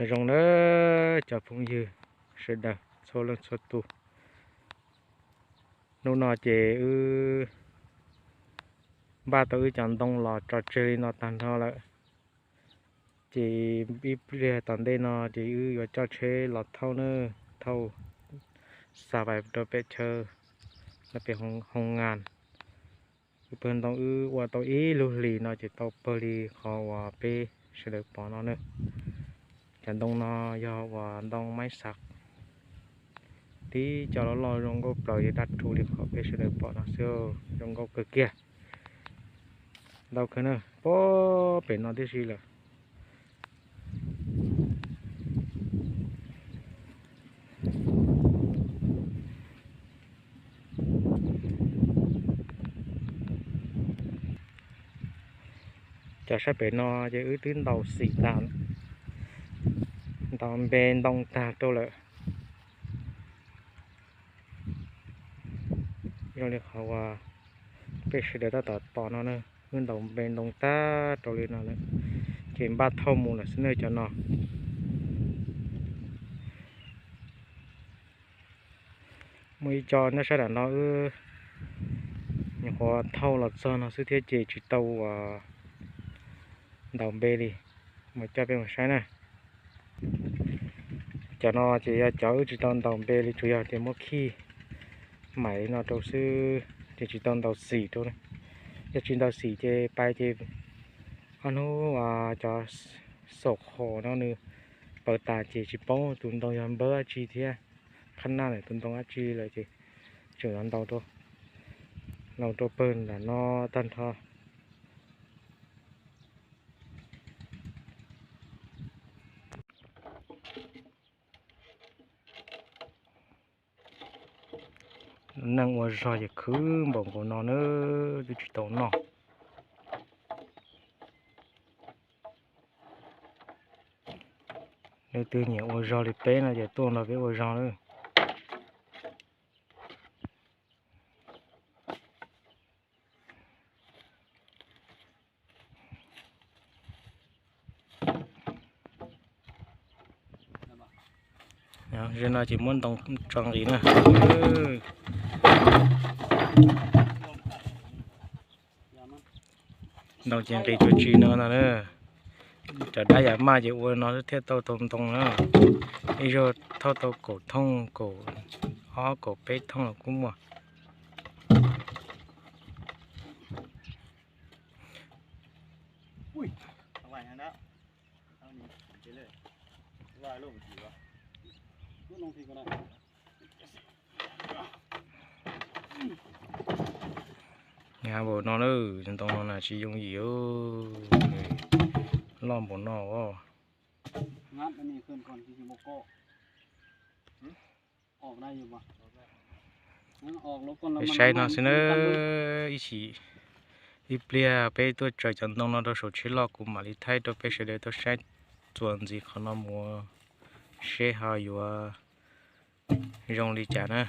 Nyob zoo na cov phooj ywg sawv daws txhua leej txhua tus. Hnub no ces wb npaj tau wb cov ntoo los tso tseg li no tag nrho lawm. Ces ib pliag tom ntej no ces wb yuav coj tsheb los thauj na, thauj xa vais rau pem chaw, rau pem hoo ngas. Wb pawg ntoo wb ua tau ib lub hlis no ces tau pawg li qhov uas peb sawv daws pom no na. Cov ntoo no yog uas ntoo maib xav, tib co loj loj zoo nkauj plaws, yog daj rhuv li qhov peb sawv daws pom no xwb, zoo nkauj kawg kiag. Ntau kawg na, puag pem no tib si lawm. Cov sab pem no ces wb twb ntaus xim tag, ntaus npe ntoo tag rau lawm. Zoo li qhov uas peb sawv daws tab tom pom no na, wb ntaus npe ntoo tag rau li no lawm, ces npaj thauj mus lawm xwb na cov no. Muaj ib co nyob sab nram no wb nyuam qhuav thauj los txog no xwb thiab ces tsis tau uas ntaus npe li, mas coj peb mus saib na. Cov no ces yog cov wb tsis tau ntaus npe li, tsuas yog tias muab khij maim li no rau xwb, ces tsis tau ntaus xim rau. Yog tsis ntaus xim ces pais ces ob hnub cov xaum qhos no nws paws tas ces tsis paub tus ntoo yog npawb dab tsi thiab, qhab naj lawm tus ntoo dab tsi lawm ces tseem yuav ntaus rau, ntaus rau pawg nram no tag nrho. Neeg ua zog ces khwv npaum nkaus no na, twb tsis tau noj. Leej twg nyiam ua zog li peb no ces tuaj nrog peb ua zog lawm. Ze no ces muab ntoo tso nqis na. Ntoo ces nqis cuag tsi no no na. Cov dab yam maj ces ua no thiaj tau tau ntoo na. Ib zaug thauj tau kaum thooj, kaum ob kaum peb thooj los kuj muaj. Npaum no na, ntoo no na tsis yooj yim, loj npaum no os. Peb saib no xwb na, ib chim ib pliag peb tuaj tsaws cov ntoo no rau saum tsheb loj kuv mam li thaij rau peb sawv daws tau saib txuas ntxiv qhov no mus seb ho yuav zoo li cas na.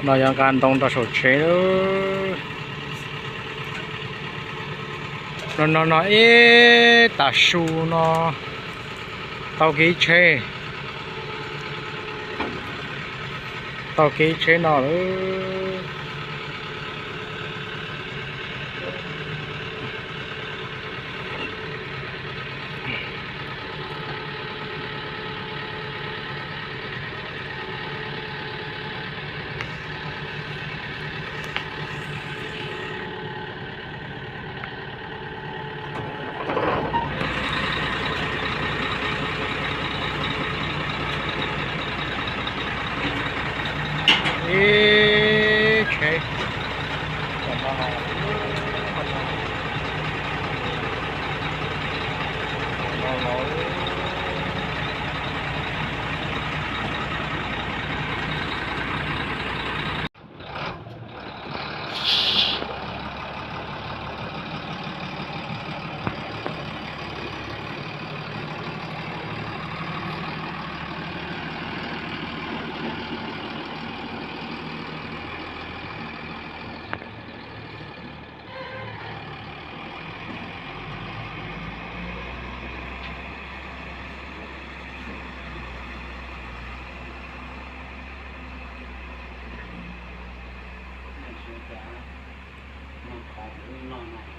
No yog nqa ntoo rau saum tsev. No no no ib tas su no tau kev tsheb, tau kev tsheb no lawm. Ib tsheb. Noj qhov no no.